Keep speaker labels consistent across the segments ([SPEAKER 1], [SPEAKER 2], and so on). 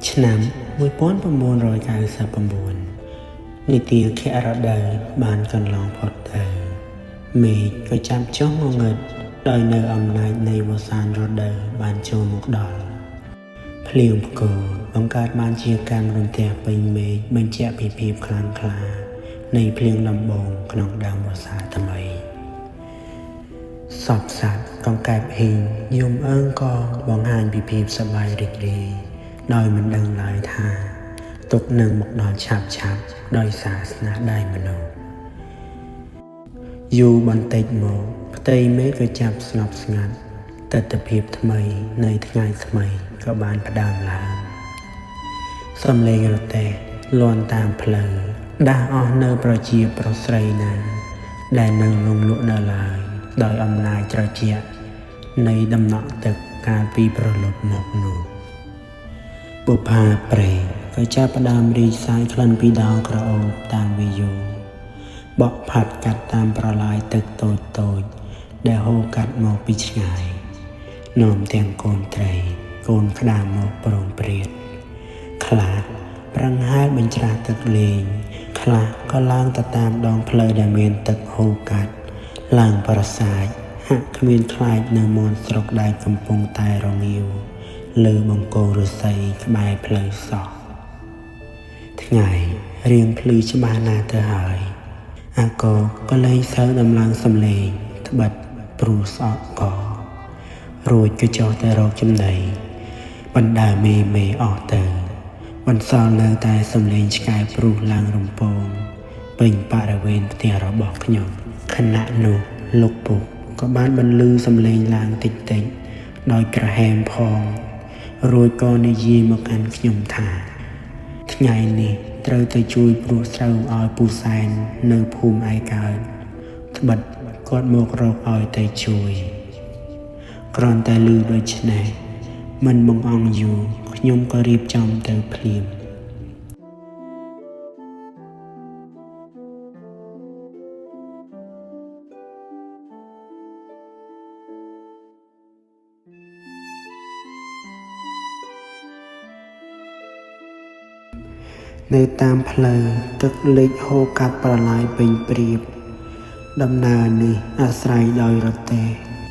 [SPEAKER 1] ឆ្នាំ1999និទាខរដូវបានកន្លងផុតទៅមេឃក៏ចាប់ចុះងងឹតដោយនៅអំណាចនៃវស្សានរដូវបានចូលមកដល់ភ្លៀងផ្គរបង្កើតបានជាកម្មរន្ទះពេញមេឃបញ្ជាក់ពីភាពខ្លាំងក្លានៃភ្លៀងដំបូងក្នុងដើមវស្សាថ្មីសពសត្វកង្កែបហ៊ីងយំអើងកងបង្ហាញពីភាពសប្បាយរីករាយដោយមិនដឹងឡើយថាទុក្ខនឹងមកដល់ឆាប់ឆាប់ដោយសារស្នាដៃមនុស្សយូរបន្តិចមកផ្ទៃមេឃក៏ចាប់ស្ងប់ស្ងាត់ទិដ្ឋភាពថ្មីនៃថ្ងៃថ្មីក៏បានផ្ដើមឡើងសំឡេងរទេះលាន់តាមផ្លូវដាស់អស់នៅប្រជាប្រុសស្រីណាដែលនៅលងលក់នៅឡើយដោយអំណាចត្រជាក់នៃដំណក់ទឹកកាលពីប្រលប់មកនោះបុប្ផាព្រែកក៏ចាប់ផ្ដើមរីកសាយក្លិនពីដងក្រអូបតាមវាយោបក់ផាត់កាត់តាមប្រឡាយទឹកតូចតូចដែលហូរកាត់មកពីឆ្ងាយនាំទាំងកូនត្រីកូនក្តាមមកប្រងព្រាតខ្លះប្រឹងហែលបញ្ច្រាស់ទឹកលេងខ្លះក៏ឡើងទៅតាមដងផ្លូវដែលមានទឹកហូរកាត់ឡើងប្រាសាទហាក់គ្មានខ្លាចនៅមន់ស្រុកដែលកំពុងតែរងាវលើបង្គោលឫស្សីក្បែរផ្លូវសោះថ្ងៃរៀងភ្លឺច្បាស់ណាស់ទៅហើយអាកក៏លែងសូវដំឡើងសំឡេងត្បិតព្រោះស្អកករួចក៏ចុះទៅរកចំណីបណ្ដើមេមេអស់ទៅបន្សល់នៅតែសំឡេងឆ្កែព្រុសឡើងរំពងពេញបរិវេណផ្ទះរបស់ខ្ញុំខណៈនោះលោកពុកក៏បានបន្លឺសំឡេងឡើងតិចតិចដោយក្រហែមផងរួចក៏និយាយមកកាន់ខ្ញុំថាថ្ងៃនេះត្រូវទៅជួយព្រោះស្រូវឲ្យពូសែននៅភូមិឯកើតត្បិតគាត់មករកឲ្យទៅជួយគ្រាន់តែឮដូច្នេះមិនបង្អង់យូរខ្ញុំក៏រៀបចំទៅភ្លាមនៅតាមផ្លូវទឹកលិចហូរកាត់ប្រឡាយពេញព្រៀបដំណើរនេះអាស្រ័យដោយរទេះ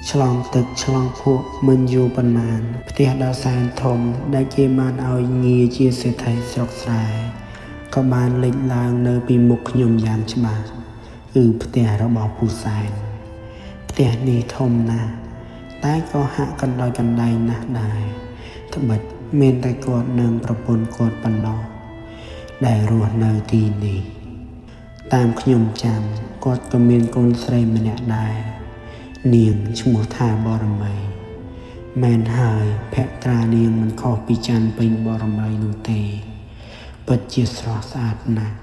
[SPEAKER 1] ឆ្លងទឹកឆ្លងភក់មិនយូរប៉ុន្មានផ្ទះដ៏សែនធំដែលគេបានឲ្យងារជាសេដ្ឋីស្រុកស្រែក៏បានលេចឡើងនៅពីមុខខ្ញុំយ៉ាងច្បាស់គឺផ្ទះរបស់ពូសែនផ្ទះនេះធំណាស់តែក៏ហាក់កណ្ដោយកណ្ដែងណាស់ដែរត្បិតមានតែគាត់និងប្រពន្ធគាត់ប៉ុណ្ណោះដែលរស់នៅទីនេះតាមខ្ញុំចាំគាត់ក៏មានកូនស្រីម្នាក់ដែរនាងឈ្មោះថាបរមីមែនហើយភក្ត្រានាងមិនខុសពីច័ន្ទពេញបរមីនោះទេពិតជាស្រស់ស្អាតណាស់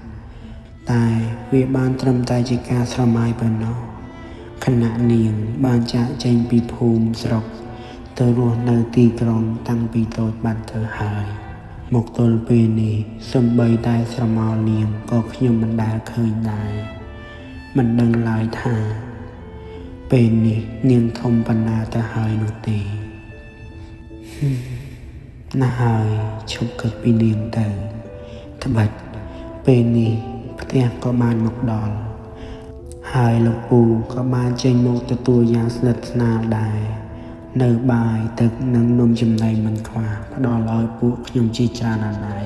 [SPEAKER 1] តែវាបានត្រឹមតែជាការស្រមៃប៉ុណ្ណោះខណៈនាងបានចាកចេញពីភូមិស្រុកទៅរស់នៅទីក្រុងតាំងពីតូចបាត់ទៅហើយមកទល់ពេលនេះសូម្បីតែស្រមោលនាងក៏ខ្ញុំមិនដែលឃើញដែរមិនដឹងឡើយថាពេលនេះនាងធំប៉ុណ្ណាទៅហើយនោះទេណាស់ហើយឈប់គិតពីនាងទៅត្បិតពេលនេះផ្ទះក៏បានមកដល់ហើយលោកពូក៏បានចេញមកទទួលយ៉ាងស្និទ្ធស្នាលដែរនៅបាយទឹកនិងនំចំណីមិនខ្វះផ្ដល់ឲ្យពួកខ្ញុំជាច្រើនអណែក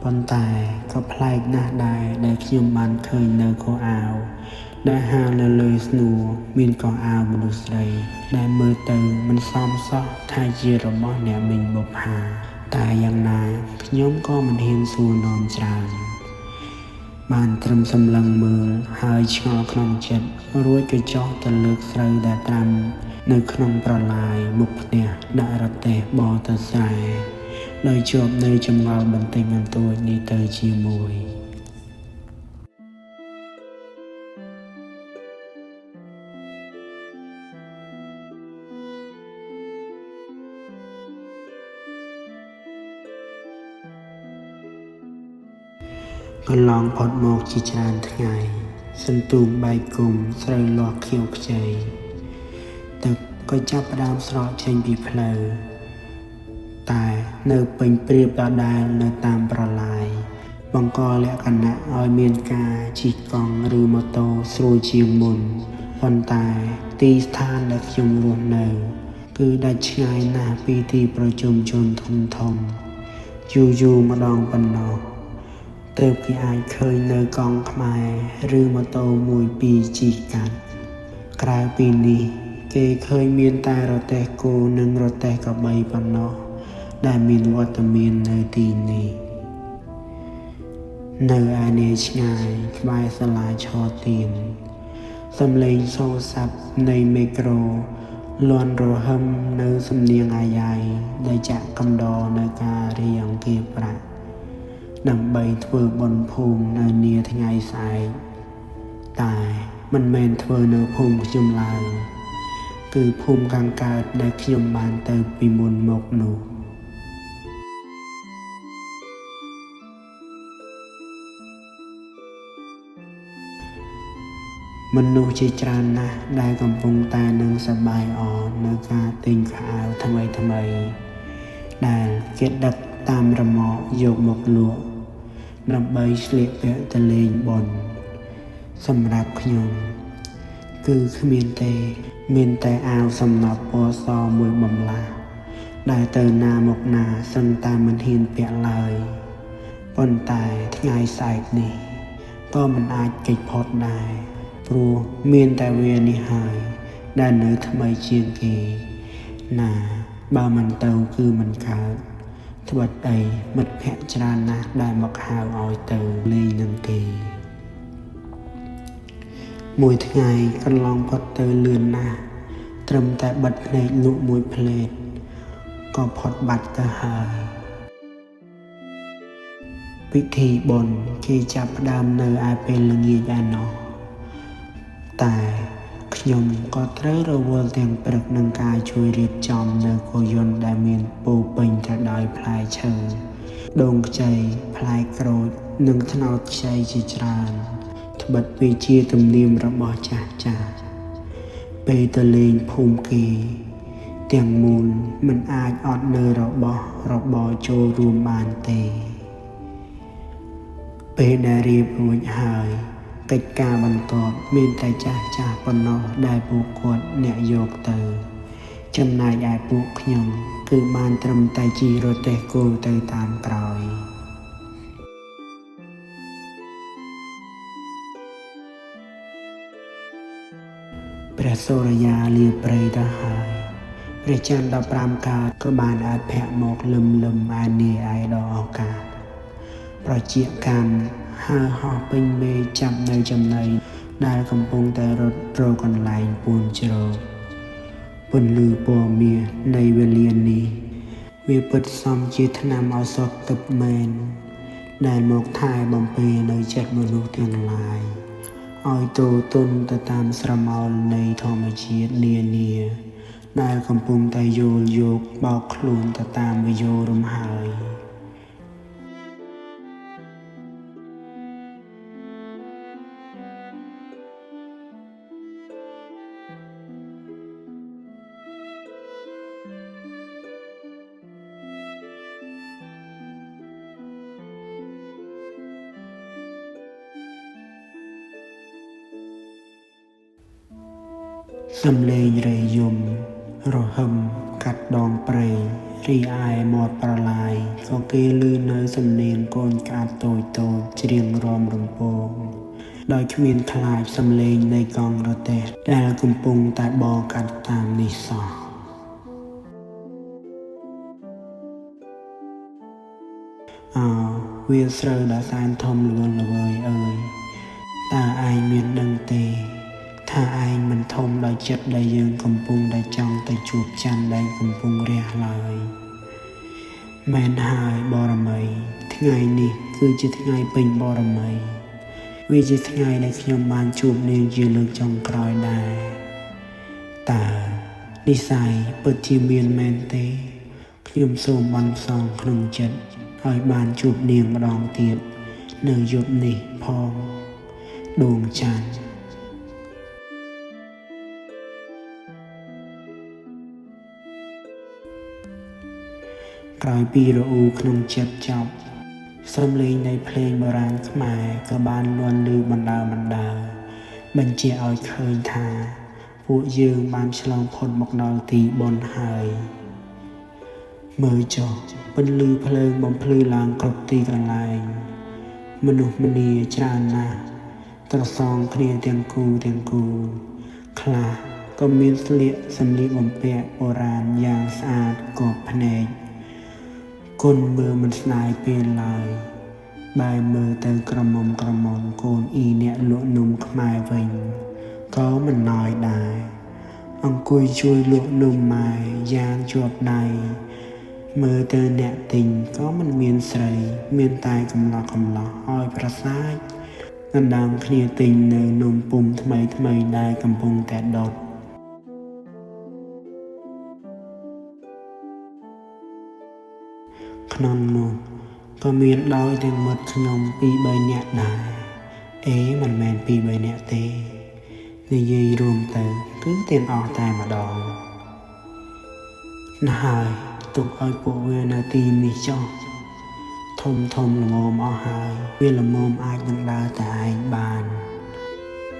[SPEAKER 1] ប៉ុន្តែក៏ប្លែកណាស់ដែរដែលខ្ញុំបានឃើញនៅកោអាវដែលហាលនៅលើស្នួរមានកោអាវមនុស្សស្រីដែលមើលទៅមិនសមសោះថាជារបស់អ្នកមីងបុប្ផាតែយ៉ាងណាខ្ញុំក៏មិនហ៊ានសួរនាំច្រើនបានត្រឹមសម្លឹងមើលហើយឆ្ងល់ក្នុងចិត្តរួចក៏ចុះទៅលើកស្រូវដែលត្រាំនៅក្នុងប្រឡាយមុខផ្ទះដាក់រទេះបរទៅស្រែដោយជាប់នៅចម្ងល់បន្តិចបន្តួចនេះទៅជាមួយកន្លងផុតមកជាច្រើនថ្ងៃសន្ទូងបែកគុំស្រូវលាស់ខៀវខ្ចីទឹកក៏ចាប់ផ្ដើមស្រកចេញពីផ្លូវ តែនៅពេញព្រៀបដដែលនៅតាមប្រឡាយបង្កលក្ខណៈឲ្យមានការជិះកង់ឬម៉ូតូស្រួលជាងមុនប៉ុន្តែទីស្ថានដែលខ្ញុំរស់នៅ គឺដាច់ឆ្ងាយណាស់ពីទីប្រជុំជនធំធំយូរយូរម្ដងប៉ុណ្ណោះទើបគេអាចឃើញនៅកង់ខ្មែរឬម៉ូតូមួយពីរជិះកាត់ក្រៅពីនេះគេឃើញមានតែរទេះគោនិងរទេះក្របីប៉ុណ្ណោះដែលមានវត្តមាននៅទីនេះនៅឯនាយឆ្ងាយក្បែរសាលាឆទៀនសំឡេងសូរស័ព្ទនៃមេក្រូលាន់រហឹមនៅសំនៀងអាយ៉ៃដែលចាក់កំដរនៅការរៀងអង្គាប្រាក់ដើម្បីធ្វើបុណ្យភូមិនៅនាថ្ងៃស្អែកតែមិនមែនធ្វើនៅភូមិខ្ញុំឡើយគឺភូមិខាងកើតដែលខ្ញុំបានទៅពីមុនមកនោះមនុស្សជាច្រើនណាស់ដែលកំពុងតែនឹងសប្បាយអរនៅការទិញខោអាវថ្មីថ្មីដែលគេដឹកតាមរមាក់យកមកលក់ដើម្បីស្លៀកពាក់ទៅលេងបុណ្យសម្រាប់ខ្ញុំគឺគ្មានទេមានតែអាវសំណប់ពណ៌សមួយបំឡាស់ដែលទៅណាមកណាសឹងតែមិនហ៊ានពាក់ឡើយប៉ុន្តែថ្ងៃស្អែកនេះក៏មិនអាចគេចផុតដែរព្រោះមានតែវានេះហើយដែលនៅថ្មីជាងគេណាបើមិនទៅគឺមិនកើតត្បិតអីមិត្តភក្តិច្រើនណាស់ដែលមកហៅឲ្យទៅលេងនឹងគេមួយថ្ងៃកន្លងផុតទៅលឿនណាស់ត្រឹមតែបិទភ្នែកលក់មួយភ្លែតក៏ផុតបាត់ទៅហើយពិធីបុណ្យគេចាប់ផ្ដើមនៅឯពេលល្ងាចឯណោះតែខ្ញុំក៏ត្រូវរវល់ទាំងព្រឹកនឹងការជួយរៀបចំនៅគោយន្តដែលមានពោពេញទៅដោយផ្លែឈើដូងខ្ចីផ្លែក្រូចនិងត្នោតខ្ចីជាច្រើនត្បិតវាជាទំនៀមរបស់ចាស់ចាស់ពេលទៅលេងភូមិគេទាំងមូលមិនអាចអត់នៅរបស់របរចូលរួមបានទេពេលដែលរៀបរួចហើយកិច្ចការបន្ទាប់មានតែចាស់ចាស់ប៉ុណ្ណោះដែលពួកគាត់អ្នកយកទៅចំណែកឯពួកខ្ញុំគឺបានត្រឹមតែជិះរទេះគោទៅតាមក្រោយព្រះសូរិយាលាព្រៃទៅហើយព្រះច័ន្ទ15កើតក៏បានអធិមកលឹមលឹមឯនាយឯដល់ឱកាសប្រជាកម្មហើហោះពេញមេចាប់នៅចំណីដែលកំពុងតែរត់រកកន្លែងពួនជ្រកពន្លឺពណ៌មាសនៃវេលានេះវាពិតសមជាថ្នាំឱសថទឹកមែនដែលមកថែបំពេនៅចិត្តមនុស្សទាំងឡាយឲ្យទូទុនទៅតាមស្រមោលនៃធម្មជាតិនានាដែលកំពុងតែយោលយកបោកខ្លួនទៅតាមវិយោរំហើយសំឡេងរៃយំរហឹមកាត់ដងព្រៃរីឯមាត់ប្រឡាយក៏គេឮនៅសំនៀងកូនក្អាត់តូចតូចច្រៀងរាំរំពងដោយគ្មានខ្លាចសំឡេងនៃកង់រទេះដែលកំពុងតែបរកាត់តាមនេះសោះអោវាស្រូវដ៏សែនធំល្វឹងល្វើយអើយតើឯងមានដឹងទេថាឯងមិនធំដោយចិត្តដែលយើងកំពុងតែចង់ទៅជួបច័ន្ទដែលកំពុងរះឡើយមែនហើយបរមីថ្ងៃនេះគឺជាថ្ងៃពេញបរមីវាជាថ្ងៃដែលខ្ញុំបានជួបនាងជាលើកចុងក្រោយដែរតើនិស័យពិតជាមានមែនទេខ្ញុំសូមបានផ្សងក្នុងចិត្តឲ្យបានជួបនាងម្ដងទៀតនៅយប់នេះផងដួងច័ន្ទ ក្រោយពីរអ៊ូក្នុងចិត្តចប់ សំឡេងនៃភ្លេងបុរាណខ្មែរក៏បានលាន់ឮបណ្ដើរៗបញ្ជាក់ឲ្យឃើញថាពួកយើងបានឆ្លងផុតមកដល់ទីបុណ្យហើយ មើលចុះពន្លឺភ្លើងបំភ្លឺឡើងគ្រប់ទីកន្លែង មនុស្សម្នាច្រើនណាស់ត្រសងគ្នាទាំងគូទាំងគូ ខ្លះក៏មានស្លៀកសម្លៀកបំពាក់បុរាណយ៉ាងស្អាតគាប់ភ្នែកគុណមើលមិនស្ដាយពេលឡើយ បែរមើលទៅក្រមុំក្រមុំកូនអ៊ីអ្នកលក់នំខ្មែរវិញក៏មិនណយដែរ អង្គុយជួយលក់នំម៉ែយ៉ាងជាប់ដៃ មើលទៅអ្នកទិញក៏មិនមានស្រី មានតែកំឡោះកំឡោះឲ្យប្រសាចដណ្ដើមគ្នាទិញនៅនំពុំថ្មីថ្មីដែលកំពុងតែដុត ក្នុងនោះក៏មានដោយទាំងមិត្តខ្ញុំពីរបីនាក់ដែរ អេមិនមែនពីរបីនាក់ទេ និយាយរួមទៅគឺទាំងអស់តែម្ដងណាស់ហើយទុកឲ្យពួកវានៅទីនេះចុះធំធំល្មមអស់ហើយវាល្មមអាចនឹងដើរតែឯងបាន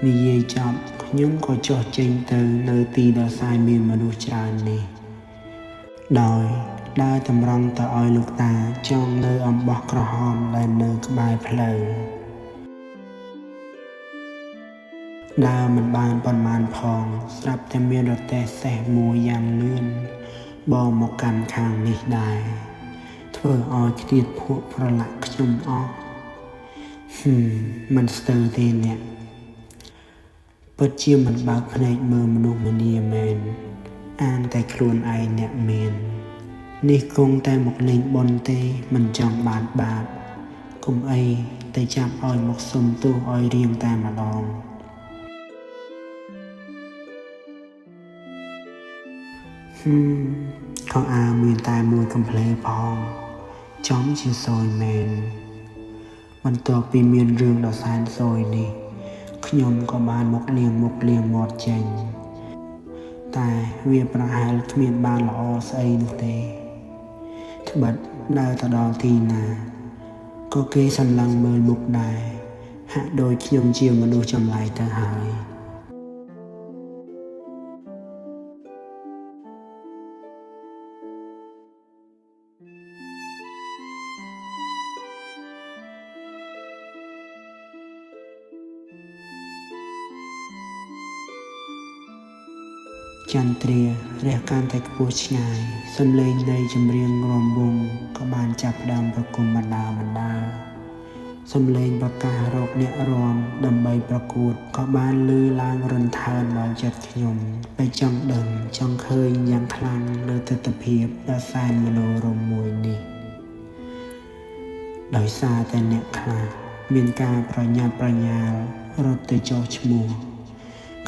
[SPEAKER 1] និយាយចប់ខ្ញុំក៏ចុះចេញទៅនៅទីដ៏សែនមានមនុស្សច្រើននេះ ដោយដើរតម្រង់ទៅឲ្យលោកតាចងនៅអំបោះក្រហមដែលនៅក្បែរផ្លូវ ដើរមិនបានប៉ុន្មានផង ស្រាប់តែមានរទេះសេះមួយយ៉ាងលឿនបរមកកាន់ខាងនេះដែរ ធ្វើឲ្យខ្ទាតភក់ប្រឡាក់ខ្ញុំអស់ហឹមមិនស្ទើរទេអ្នក ពិតជាមិនបើកភ្នែកមើលមនុស្សម្នាមែន អាងតែខ្លួនឯងអ្នកមាន នេះគង់តែមកលេងបុណ្យទេមិនចង់បានបាបកុំអីទៅចាប់ឲ្យមកសុំទោសឲ្យរៀងតែម្ដង ហឹមខោអាវមានតែមួយកំភ្លេផង ចំជាសយមែន បន្ទាប់ពីមានរឿងដ៏សែនសយនេះ ខ្ញុំក៏បានមកលាងមុខលាងមាត់ចេញ តែវាប្រហែលគ្មានបានល្អស្អីនោះទេ ត្បិតដើរទៅដល់ទីណា ក៏គេសម្លឹងមើលមុខដែរ ហាក់ដូចខ្ញុំជាមនុស្សចម្លែកទៅហើយ ចន្ទ្រារះកាន់តែខ្ពស់ឆ្ងាយ សំឡេងនៃចម្រៀងរាំវង់ក៏បានចាប់ផ្ដើមប្រគំបណ្ដើរបណ្ដើរ សំឡេងប្រកាសរកអ្នករាំដើម្បីប្រកួតក៏បានឮឡើងរន្ថើនដល់ចិត្តខ្ញុំដែលចង់ដឹងចង់ឃើញយ៉ាងខ្លាំងនូវទិដ្ឋភាពដ៏សែនមនោរម្យមួយនេះ ដោយសារតែអ្នកខ្លះមានការប្រញាប់ប្រញាល់រត់ទៅចុះឈ្មោះ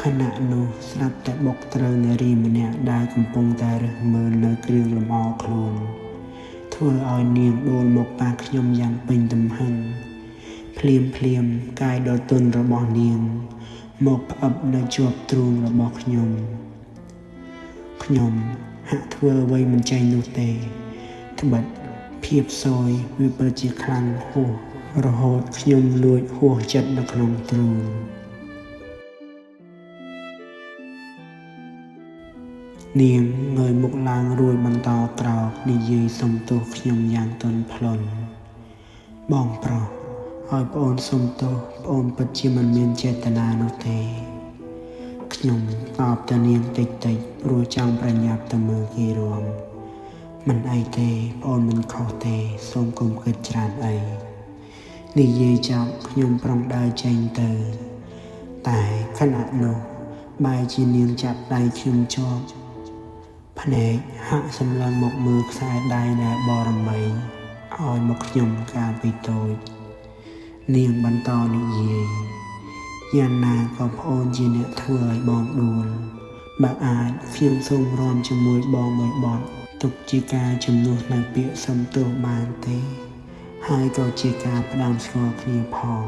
[SPEAKER 1] ខណៈនោះស្រាប់តែបុកត្រូវនារីម្នាក់ដែលកំពុងតែរើសមើលនៅគ្រឿងលម្អខ្លួន ធ្វើឲ្យនាងដួលមកប៉ះខ្ញុំយ៉ាងពេញទំហឹង ភ្លាមភ្លាមកាយដ៏ទន់របស់នាង មកផ្អឹបនៅជាប់ទ្រូងរបស់ខ្ញុំ ខ្ញុំហាក់ធ្វើអ្វីមិនចេញនោះទេ ត្បិតភាពសយវាពិតជាខ្លាំងហួសរហូតខ្ញុំលួចហួសចិត្តនៅក្នុងទ្រូង នាងងើយមុខឡើងរួចបន្តក្រោកនិយាយសុំទោសខ្ញុំយ៉ាងទន់ភ្លន់ បងប្រុសឲ្យប្អូនសុំទោសប្អូនពិតជាមិនមានចេតនានោះទេ ខ្ញុំតបទៅនាងតិចតិចព្រោះចង់ប្រញាប់ទៅមើលគេរាំ មិនអីទេប្អូនមិនខុសទេសូមកុំគិតច្រើនអី និយាយចប់ខ្ញុំប្រុងដើរចេញទៅ តែខណៈនោះបែរជានាងចាប់ដៃខ្ញុំជាប់ ភ្នែកហាក់សម្លឹងមកមើលខ្សែដៃដែលបរមីឲ្យមកខ្ញុំកាលពីតូច នាងបន្តនិយាយយ៉ាងណាក៏ប្អូនជាអ្នកធ្វើឲ្យបងដួល បើអាចខ្ញុំសូមរាំជាមួយបងមួយបទទុកជាការជំនួសនៅពាក្យសុំទោសបានទេ ហើយក៏ជាការផ្ដាំស្គាល់គ្នាផង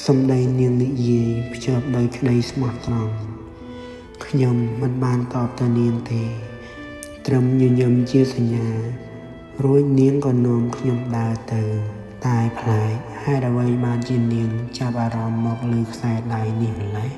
[SPEAKER 1] សម្ដីនាងនិយាយភ្ជាប់ដោយក្តីស្មោះត្រង់ ខ្ញុំមិនបានតបទៅនាងទេ ត្រឹមញញឹមជាសញ្ញា រួចនាងក៏នាំខ្ញុំដើរទៅ តែប្លែកហេតុអ្វីបានជានាងចាប់អារម្មណ៍មកលើខ្សែដៃនេះម្ល៉េះ?